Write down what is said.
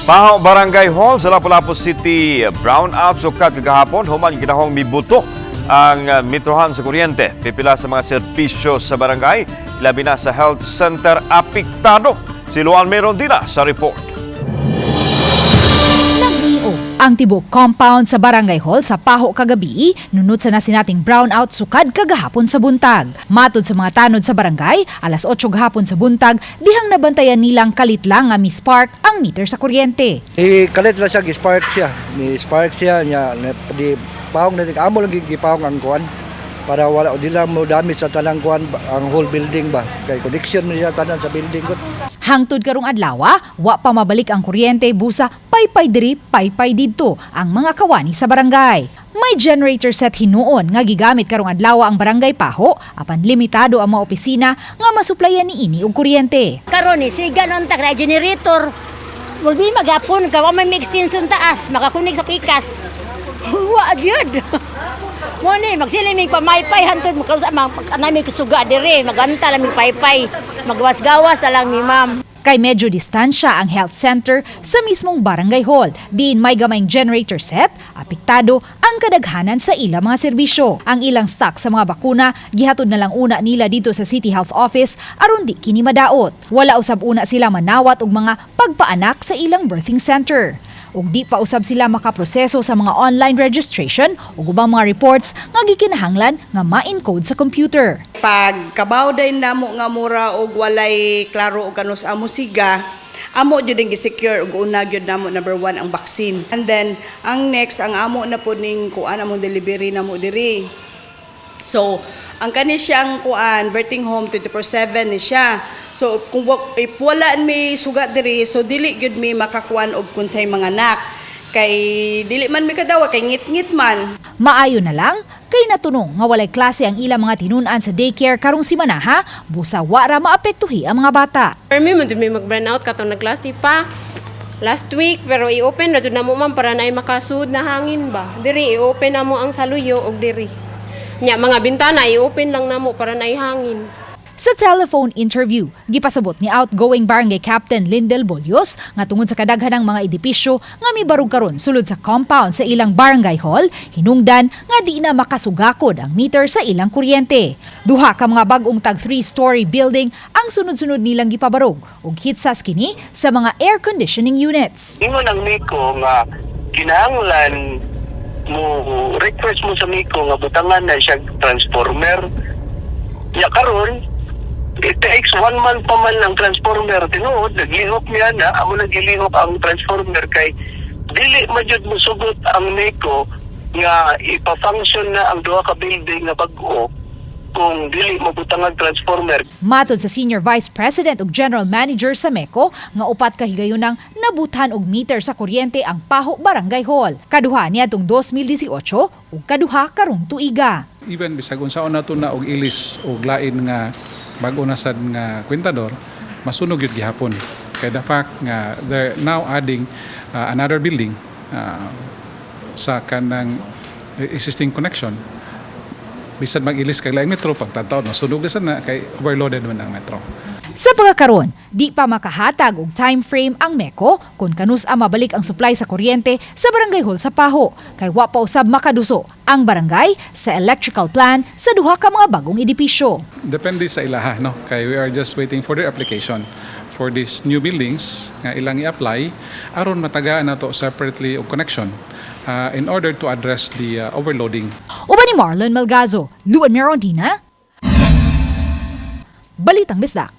Paho Barangay Hall sa Lapu-Lapu City, brown out sukad kagahapon human gidahong mibuto ang metrohan sa kuryente. Pipila sa mga serbisyo sa barangay, ilabi na sa health center, apektado. Si Luan Merondina sa report. Nagniog ang tibok compound sa Barangay Hall sa Paho kagabi, nunot sa nasinating brownout sukad kagahapon sa buntag. Matod sa mga tanod sa barangay, alas 8 gahapon sa buntag, dihang nabantayan nilang kalit lang nga mi-spark ang meter sa kuryente. Eh, kalit lang siya, gi-spark siya. Ni spark siya niya, di pahong na amo lang gipahong ang kuan para wala di lang mo damage sa tanang kuan, ang whole building ba, kay connection man siya tanan sa building ko. Hangtod karong adlaw, wa pa mabalik ang kuryente busa paypay diri, paypay didto ang mga kawani sa barangay. May generator set hinuon nga gigamit karong adlaw ang Barangay Paho apan limitado ang mga opisina nga masuplayan niini og kuryente. Karon ni siga nun ta generator. Mulbi magapon ka wa may extension taas makakunig sa pikas. Wa gyud. Mo ni magsiliming pamaypay hantod makausa mang nami kasuga dire maganta lang mig paypay. Magawas-gawas na lang mi, ma'am. Kay medyo distansya ang health center sa mismong barangay hall. Diin may gamayng generator set, apektado ang kadaghanan sa ilang mga serbisyo. Ang ilang stock sa mga bakuna, gihatod na lang una nila dito sa City Health Office aron di kini madaot. Wala usab una sila manawat og mga pagpaanak sa ilang birthing center. Ug di pa usab sila makaproseso sa mga online registration ug ubang mga reports nga gikinahanglan nga ma-encode sa computer. Pag kabaw din namo nga mura og walay klaro og kanus amo siga, amo jud ang gi-secure og una gyud namo, number one ang vaccine, and then ang next ang amo na pod ning kuan, among delivery namo diri. So, ang kani siyang kuan, birthing home, 24/7 ni siya. So, kung if wala may sugat diri, so dili gyud mi makakuan og kunsay mga anak. Kay dili man mi kadawa kay ngit-ngit man. Maayo na lang kay natunong nga walay klase ang ilang mga tinun-an sa daycare karong simanaha busa wa ra maapektuhi ang mga bata. Permi man jud may mag-burn out katong nagklase pa last week, pero i-open na jud namo, ma'am, para naay makasud na hangin ba. Diri i-open namo ang saluyo og diri. Nya mga bintana i-open lang namo para naay hangin. Sa telephone interview, gipasabot ni outgoing barangay captain Lindel Bolyos nga tungod sa kadaghanang mga edipisyo nga mibarog karon sulod sa compound sa ilang barangay hall, hinungdan nga di na makasugakod ang meter sa ilang kuryente. Duha ka mga bag-ong tag 3-story building ang sunod-sunod nilang gipabarog ug hitsas kini sa mga air conditioning units. Ingon ang MECO nga kinahanglan mo request mo sa MECO nga butangan na siya transformer. Ya karon it takes one month pa man ang transformer. Tinuod naglihok niya na amo, nagilihok ang transformer kay dili majud mo sugot ang MECO nga ipa-function na ang duha ka building nga bag-o kung dili mo butangan transformer. Matod sa Senior Vice President ug General Manager sa MECO nga upat ka higayonang nabutan og meter sa kuryente ang Paho Barangay Hall. Kaduha niadtong 2018 ug kaduha karong tuiga. Even bisag unsaon nato na og ilis og lain nga bag-o na sad nga kwentador, masunog yun gihapon kay the fact nga they're now adding another building sa kanang existing connection. Bisan mag-ilis kag laing metro, pagtataon masunog na sad na kay overloaded man ang metro. Sa pagkakaron, di pa makahatag og time frame ang MECO kung kanus-a mabalik ang supply sa kuryente sa Barangay Hall sa Paho kay wa pa usab makaduso ang barangay sa electrical plan sa duha ka mga bagong edipisyo. Depende sa ilaha, no, kay we are just waiting for their application for these new buildings nga ilang i-apply aron matagaan nato separately og connection in order to address the overloading. Uban ni Marlon Malgazo, Luan Merondina, Balitang Bisdak.